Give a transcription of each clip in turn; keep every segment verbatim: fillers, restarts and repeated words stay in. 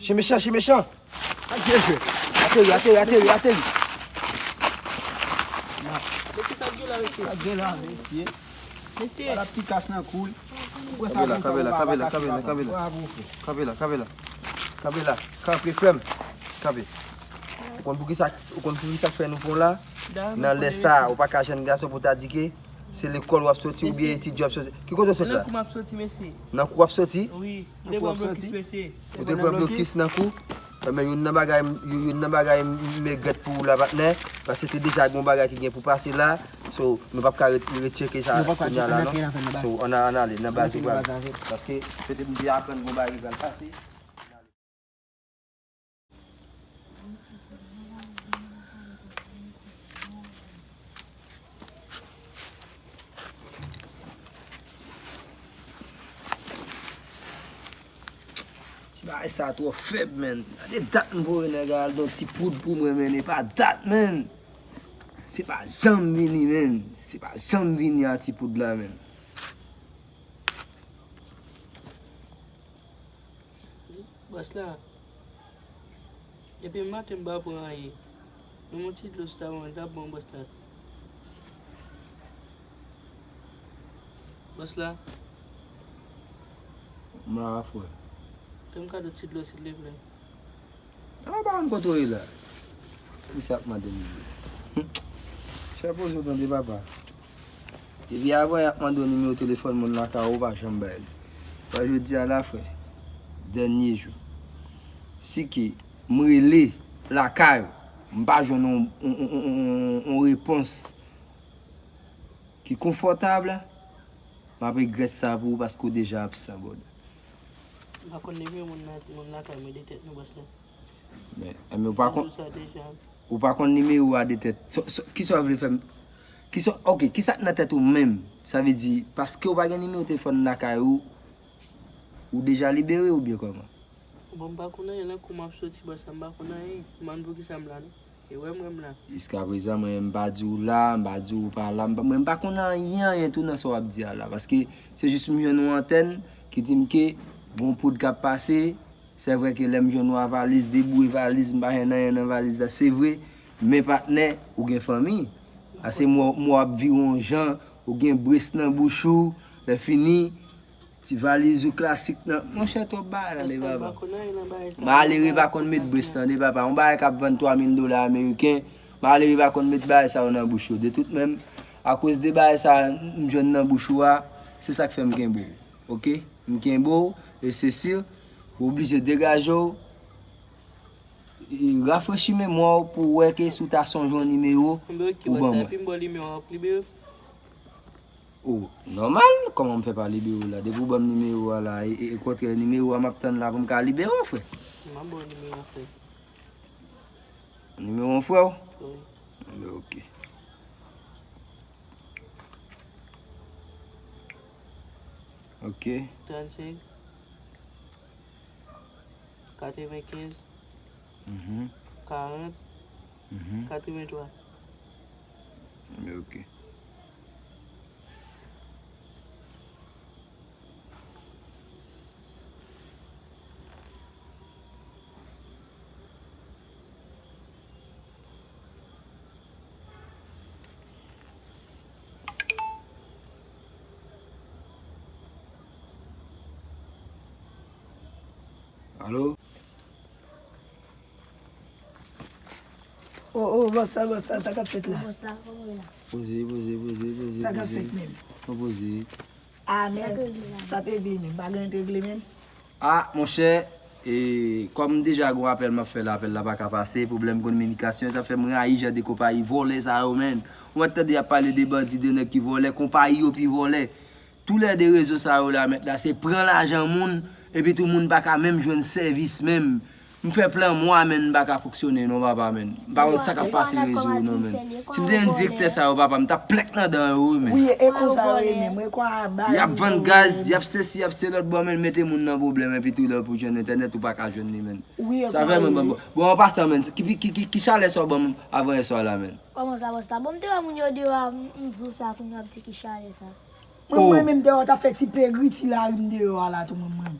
Chen mechan, chen mechan. Ateri, ateri, ateri, ateri. Mesye, sa k gen la, mesye? Sa k gen la, mesye? Mesye. Ala ti kach nan kou l. Ou wè sa konsa, kanpe la, kanpe la, kanpe la, kanpe la. Kanpe la, kanpe la. Kanpe la, kanpe, frè m. Kanpe. Ou konn poukisa, ou konn poukisa k fè nou pran w la? Nan lè sa, ou pa ka jèn gason pou ta di ke se lekòl w ap soti oubyen etidye w ap soti. Ki kote w soti la? Nan kou m ap soti, mesye. Nan kou w ap soti? Wi, m te pran blokis, mesye. Ou te pran blokis nan kou? Men youn nan bagay, youn nan bagay m regrèt pou ou la, patnè, paske te deja gen yon bagay ki gen pou pase la. So, nou p ap ka ret, ret tcheke sa kounye a la, non. So, ann a, ann ale, nan baz ou pral. Paske, petèt m te aprann gen yon bagay ki pral pase. Ti bagay sa twò fèb, menn. Gade dat m voye nèg la al don ti poud pou mwen, menn. E pa dat, menn. Se pa janm vini, menn. Se pa janm vini a ti poud la, menn. Bòs la. Depi maten m pa pran anyen. Menm yon ti dlo si ta bon, li t ap bon, bòs la. Bòs la. M la, frè. Fè m kado ti dlo, silvouplè. An, pa konn kote w ye la. Misye ap mande m dlo. Fè poze w tande, papa. Depi avan y ap mande w nimewo telefòn moun lakay ou, ou pa janm bay li. Wè jodi a la, frè, dènye jou. Si ke m rele lakay ou, m pa jwenn yon, yon, yon, yon, yon, yon repons ki konfòtab, m ap regrèt sa pou ou paske w deja absan, brother. M pa konn nimewo moun nan, moun lakay mwen de tèt non, bòs la. Men, men ou pa konn, ou pa konn nimewo a de tèt. So, so, kisa w vle fè m? Kisa, ok, kisa k nan tèt ou menm? Sa vle di, paske w pa gen nimewo telefòn lakay ou, ou deja libere oubyen kòman? Bon, m pa konn anyen nan kou m ap soti, bòs la, m pa konn anyen. M pa konn poukisa m la, non. E wè mwen m la. Jiskaprezan, mwen, m pa di w la, m pa di w pa la, m pa, mwen, m pa konn anyen, anyen tou nan sa w ap di a la. Paske se jis m jwenn yon antèn ki di m ke gon poud k ap pase. Se vre ke lè m jwenn w a valiz, debouye valiz, m pa jwenn anyen nan valiz la, se vre. Men patnè, ou gen fanmi. Ase m wè w ap vire yon jan, ou gen brès nan bouch ou, lè fini, ti valiz ou klasik nan. Monchè, twòp bagay tande, papa. Malere pa konn met brès tande, papa. Yon bagay k ap vann twa mil dola ameriken, malere pa konn met bagay sa yo nan bouch yo. De tout menm, akoz de bagay sa m jwenn nan bouch ou a, se sa k fè m kenbe. Ok? M kenbe w, e se si, ou oblije degaje w, e, rafrechi memwa w pou w wè ke si w ta sonje yon nimewo, ou ban mwen. Epi m ba w nimewo a, w ap libere? O, nòmal, kòman m fè pa libere w la? Depi w ban m nimewo a la, e, e, okontrè, nimewo a m ap tann la pou m ka libere w, frè. M ap ba w nimewo a, frè. Nimewo yon frè w? Wi. Bon, ok. Ok. Trannsenk, katrevenkenz, mhm, karant, mhm, katrevenntwa. Bon, ok. Alo? O, o, bòs la, bòs la, sa k ap fèt la? Bòs la, kòman w ye la? Poze, poze, poze, poze, poze. Sa k ap fèt menm? Mwen poze. A, men, sa p regle menm. Pa gen ret regle menm? A, monchè, e, kòm deja gon apèl m ap fè la, apèl la pa ka pase, pwoblèm kominikasyon, sa fè m rayi jan de konpayi vòlè sa yo, menn. Ou mèt tande y ap pale de bandi, de nèg ki vòlè, konpayi yo pi vòlè. Toulède rezo sa yo la, mèt la, se pran lajan moun, epi tou moun pa ka menm jwenn sèvis menm. M fè plan mwa, menn, m pa ka fonksyone non, papa, menn. M pa konn sa k ap pase rezo yo non, menn. Si m te yon direktè sa yo, papa, m t ap plèk nan dan yo, wi, menn. Wi, e konsa yo ye menm, e kwa bagay. Y ap vann gaz, y ap sesi, y ap selòt, bon, menn, mete moun nan pwoblèm, epi tou lè pou jwenn entènèt, ou pa ka jwenn li, menn. Sa vrèman ban m. Bon, an pasan, menn, ki, ki, ki, ki chalè sa w ban m avan yè swa la, menn? Kòman sa, bòs la? Bon, m te wè moun yo deyò a, m, m di w sa, kounye a w ap di ki chalè sa. Mwen, mwen menm deyò, t ap fè ti pegri, ti lari m deyò a la tou, mwen, mwen.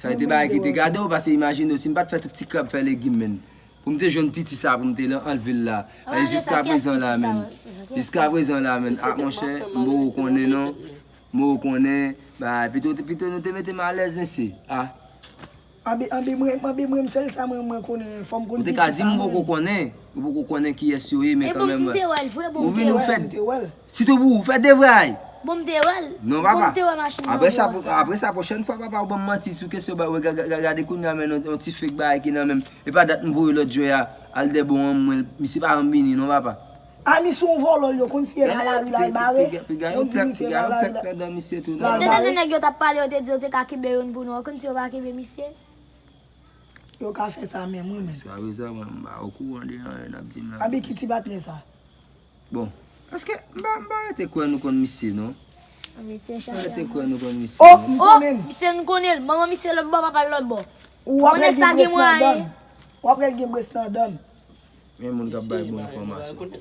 Sa te bagay ki te gade w, paske imajine w, si m pa t fè tout ti krab fè legim, menn. Pou m te jwenn piti sa, pou m te lan anlve l la. Ay, jiska prezan la, menn. Jiska prezan la, menn. Ah, monchè, m poko konnen, non. M poko konnen. Bay, pito, pito nou te mete m alèz, mesye. Ah. Anbe, anbe mwen, anbe mwen, m sèl sa mwen, mwen konnen, fò m konn piti sa mwen. Ou te ka di m poko konnen. Ou poko konnen kiyès yo ye, men kanmenm. Ou vin ou fè. Si tou pou ou fè de vre ay. Bon, m te wè l. Non, papa. Apre sa, apre sa, pwochèn fwa, papa, ou ban m manti sou kesyon ba, gade kounye a, men yon ti fake bagay ki nan men m. E pa dat m voye lòt jwè a, al dè bon an mwen, misye pa janm vini, non, papa. A, misye yon vòlò l yo, konn si e nan lari la, e bare. Piga yo plèk, piga yo plèk nan dan misye tou, non. Ou te tande nèg yo t ap pale, yo te di yo te ka kenbe youn pou nou, konn si yo pa kenbe misye. Yo ka fè sa menm, wi, men. Sa vle sa, mwen, m pa okouran de anyen n ap di m la. Abi ki ti patnè sa? Bon, èske m pa, m pa rete kwè nou konn misye, non? M pa rete kwè nou konn misye, non? Oh, m konnen l. Misye, n konnen l. Manman misye lòt bò, papa l lòt bò. Ou ap rete gen brès nan dan. W ap rete gen brès nan dan. Men moun k ap bay bon enfòmasyon.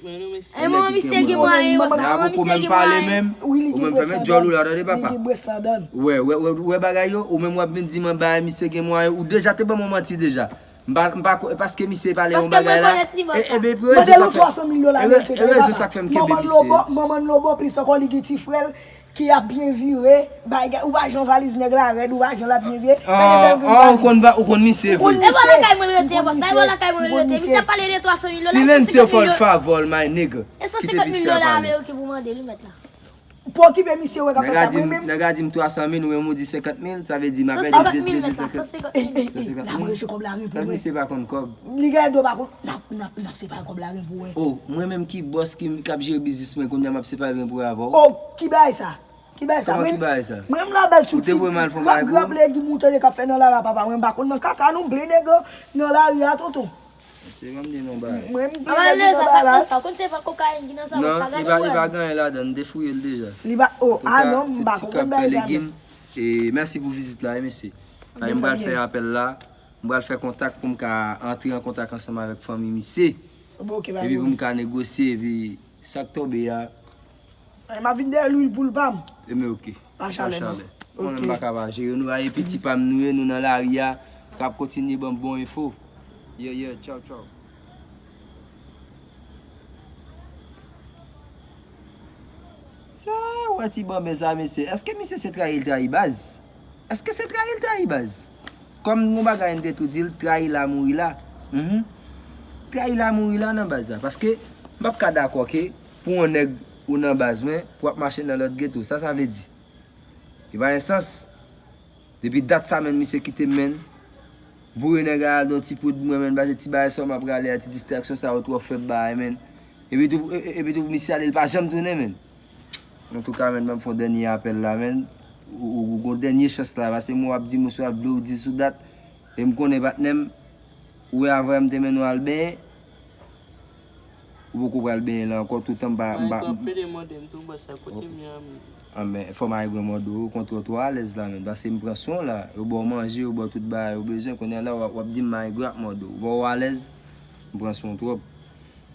E manman misye gen mwayen, manman misye gen mwayen. Ou menm fèmen djòl ou la, tande papa. Ou wè, wè, wè, wè bagay yo, ou menm w ap vin di m bagay misye gen mwayen, ou deja te ban mwen manti deja. M pa, m pa ko-, paske misye pale yon bagay la. E, e, ben, e rezo sa k fè m kenbe misye. Manman Lobo, plis ankò, li gen ti frè l. Ki ap byen vire, bay, ou pa jan valiz nèg la rèd, ou pa jan l ap byen vire. Ah, ou konn va, ou konn misye vre. E bò lakay mwen l rete, bòs, e bò lakay mwen l rete. Misye ap pale de twa san mil dola, e san senkant mil dola. Silence your fault, favor, my nigga. E san senkant mil dola ameriken pou mande li mèt la. Pou okipe misye, wè, k ap fè sa, mwen menm. Nèg la di m twa san mil, ou menm ou di senkant mil, sa vle di m ap pèdi de, de, de, senkant mil. Ey, ey, ey, n ap reje kòb la, wi, pou mwen. Misye pa konn kòb. Li gen dwa pa konn, n ap, n ap, n ap separe kòb la, wi, pou wè. Oh, mwen menm ki bòs ki, k ap jere biznis mwen, kounye a m ap separe l pou wè avè w. Oh, ki bagay sa? Ki bagay sa? Kòman ki bagay sa? Mwen, m nan bèl sou ti grab, grab legim ou tande k ap fè nan lari a, papa. Mwen, m pa konn nan kaka non, m plede nan lari a, tonton. Se pa m di non bagay. Mwen, m plede nan bagay la. Sa, konn se pa kokayin ki nan sa, non, sa gade li pa, li pa gen anyen ladan, m te fouye l deja. Li pa, oh, ah non, m pa konprann bagay sa, men. E mèsi pou vizit la, wi, mesye. Ay, m pral fè apèl la. M pral fè kontak pou m ka antre an kontak ansanm avèk fanmi misye. Epi pou m ka negosye, epi sa k tonbe a. Ay, m ap vin dèyè lwil poul pa m. Ebyen, oke. Pa chalè, non. Mwen menm m pa ka pa jere nou. Ay, piti pa m nou ye, nou nan lari a. K ap kontinye ban m bon enfo. Yeah, yeah, tchaw, tchaw. Sa, wè ti banben sa, mesye. Èske misye se trayi l trayi baz? Èske se trayi l trayi baz? Kòm gon bagay n te tou di l, trayi la mouri la. Mhm. Trayi la mouri la nan baz la. Paske m p ap ka dakò ke pou yon nèg ou nan baz mwen, pou w ap mache nan lòt geto. Sa sa vle di? Li pa gen sans. Depi dat sa menn, misye kite m menn. Voye nèg la al nan ti poud mwen menn, pase ti bagay sa w m ap rale a, ti distraksyon sa yo twò fèb bagay menn. Epi tou, e, e, epi tou misye ale, li pa janm tounen menn. Antouka menn, ban m fè yon dènye apèl la menn. Ou, ou, ou gon dènye chans la, pase mwen w ap di m sou dat, vle w di sou dat. E m konnen patnè m, ou wè avè m te mennen w al benyen. Ou poko pral benyen la ankò, toutan m pa, m pa. Anben, fò mayigwen mòde w, kontre w twò alèz la menm. Pase m pran swen w la, yo ba w manje, yo ba w tout bagay ou bezwen, kounye a la w ap, w ap di m mayigwen ap mòde w. Ou wè w alèz, m pran swen w twòp.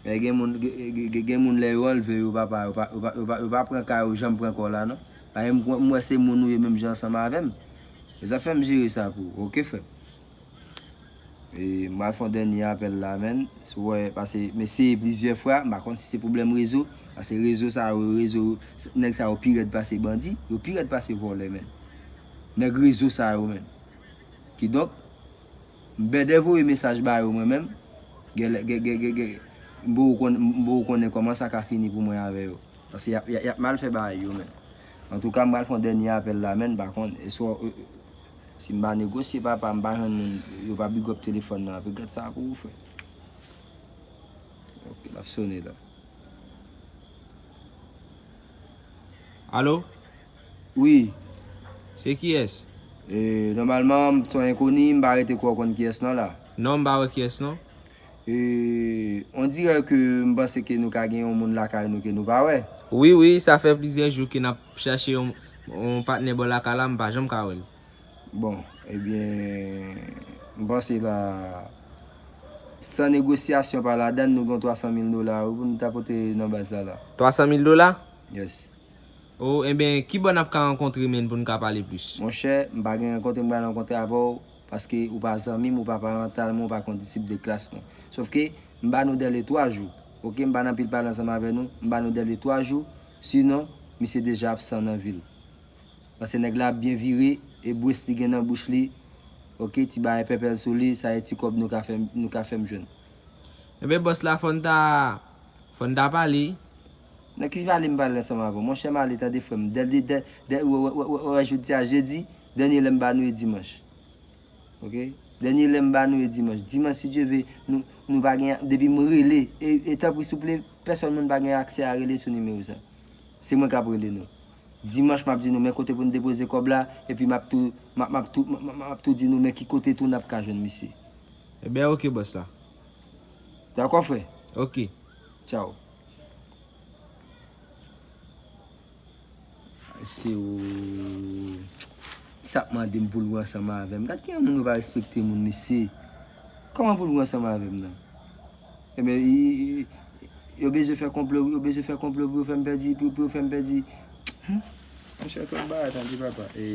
Men gen moun, gen, gen, gen, gen moun lè yo anlve yo, papa, yo pa, yo pa, yo pa, yo pa pran ka yo, jan m pran kò w la, non. Paske m, m wè se moun ou ye menm jan ansanm avè m. E sa fè m jere sa pou ou, oke, frè m? E, m pral fè yon dènye apèl la, menn. Si w wè, pase m eseye plizyè fwa, m pa konn si se pwoblèm rezo, pase rezo sa yo, rezo, nèg sa yo pi rèd pase bandi, yo pi rèd pase vòlè, menn. Nèg rezo sa yo, menn. Kidonk, m bèdè voye mesaj ba yo, mwen menm. Gen lè, gen, gen, gen, gen, m poko konn, m poko konnen kòman sa ka fini pou mwen avè yo. Paske y ap, y ap, y ap mal fè bagay yo, menn. Antouka, m pral fè yon dènye apèl la, menn, pa konn, e swa, e, e, si m pa negosye, papa, m pa jwenn moun, yo pa big up telefòn nan, epi gad sa pou ou, frè. Ok, l ap sone la. Alo? Wi. Se kiyès? E, nòmalman, m se yon enkoni, m pa rete kwè w konn kiyès non la. Non, m pa wè kiyès non. E, on dirè ke m panse ke nou ka gen yon moun lakay nou ke nou pa wè. Wi, wi, sa fè plizyè jou ke n ap chache yon, yon patnè bò lakay la, m pa janm ka wè l. Bon, ebyen, m panse la, san negosyasyon pa ladann, nou gen twa san mil dola wi, pou nou ta pote nan baz la la. Twa san mil dola? Yes. O, enben, kibò n ap ka rankontre menm pou n ka pale plis? Monchè, m pa gen rankontre m pral rankontre avè w, paske ou pa zanmi m, ou pa parantal mwen, ou pa kondisip de klas mwen. Sòf ke m ba nou dèle twa jou. Oke, m pa nan pil pale ansanm avè nou, m ba nou dèle twa jou, sinon, misye deja absan nan vil. Paske nèg la ap byen vire, e bwes li gen nan bouch li, oke, ti bagay pèpèl sou li, sa e ti kòb nou ka fè, nou ka fè m jwenn. Enben, bòs la, fò n ta, fò n ta pale. Nan ki pale m pale ansanm avè w? Monchè, m ale, tande frè m. Dè, dè, dè, dè, wè, wè, wè, wè, wè, jodi a jedi, dènye lè m ba nou e dimanch. Oke? Dènye lè m ba nou e dimanch. Dimanch, si Dye ve, nou, nou pa gen, depi m rele, e, e tanpri, souple, pèsòn moun pa gen aksè a rele sou nimewo sa. Se mwen k ap rele nou. Dimanch, m ap di nou, men kote pou n depoze kòb la, epi m ap tou, m ap, m ap tou, m ap, m ap, m ap tou di nou, men ki kote tou n ap ka jwenn misye. Enben, oke, bòs la. Dakò, frè? Oke. Tchaw. Se ou sa ap mande m pou l wè ansanm avè m. Gad kijan moun yo pa respekte moun, mesye. Kòman pou l wè ansanm avè m nan? Enben, i- i- yo bezwen fè konplo, yo bezwen fè konplo pou yo fè m pèdi, pou, pou yo fè m pèdi. Hmm? Monchè, twòp bagay, tande papa. E,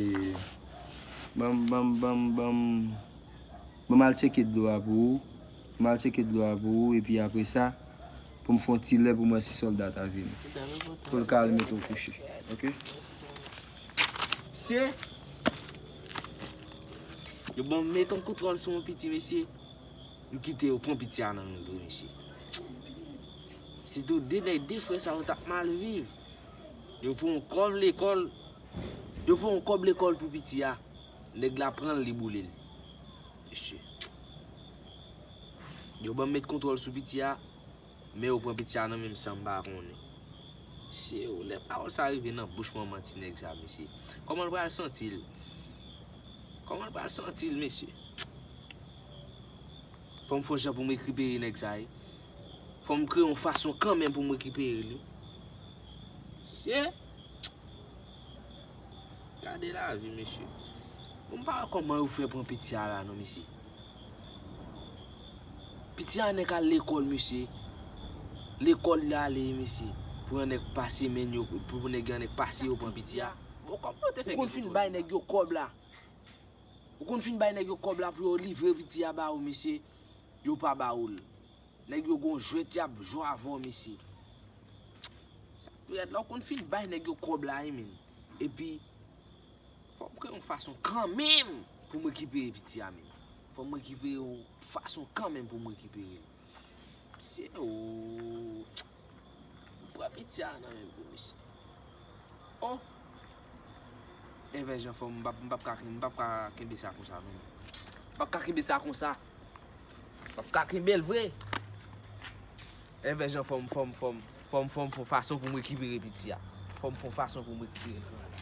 ban m, ban m, ban m, ban m, ban m al tcheke dlo a pou ou. M al tcheke dlo a pou ou, epi apre sa, pou m fè yon ti lè pou m wè si sòlda ta vini. Pou l ka al mete w kouche. Oke? Se, yo ban m met yon kontwòl sou yon piti, mesye. M kite yo pran piti a nan men m vre, mesye. Se tou de nèg, de frè sa yo t ap mal viv. Yo pran yon kòb lekòl, yo pran yon kòb lekòl pou piti a. Nèg la pran l, li boule l. Mesye. Yo ban m met kontwòl sou piti a, men yo pran piti a nan men m san m pa konnen. Se ou lè pawòl sa rive nan bouch manman ti nèg sa, mesye. Kòman l pral santi l? Kòman l pral santi l, mesye? Fò m fè yon jan pou m rekipere nèg sa, wi. Fò m kreye yon fason kanmenm pou m rekipere l, wi. Se Gade lavi, mesye. Bon, m pa wè kòman yo fè pran piti a la, non, mesye. Piti a nèk al lekòl, mesye. Lekòl li ale, mesye. Pou yon nèk pase men yo, pou, pou nèg yon nèk pase yo pran piti a. Bon, kòman yo te fè gen kontwòl? Ou konn fin bay nèg yo kòb la. Ou konn fin bay nèg yo kòb la pou yo livre piti a ba ou, mesye. Yo pa ba ou l. Nèg yo gon jwèt y ap jwe avè w, mesye. Sa k pi rèd la, ou konn fin bay nèg yo kòb la, wi, men. Epi, fò m kreye yon fason kanmenm pou m rekipere piti a, men. Fò m rekipere yon fason kanmenm pou m rekipere l. Mesye, o. M pran piti a nan men m, mesye. O! Envè jan fò m, m p ap, m p ap ka, m p ap ka kenbe sa konsa, non. M p ap ka kenbe sa konsa. M p ap ka kenbe l vre. Envè jan fò m, fò m, fò m, fò m, fò m fè yon fason pou m rekipere piti a. Fò m fè yon fason pou m rekipere.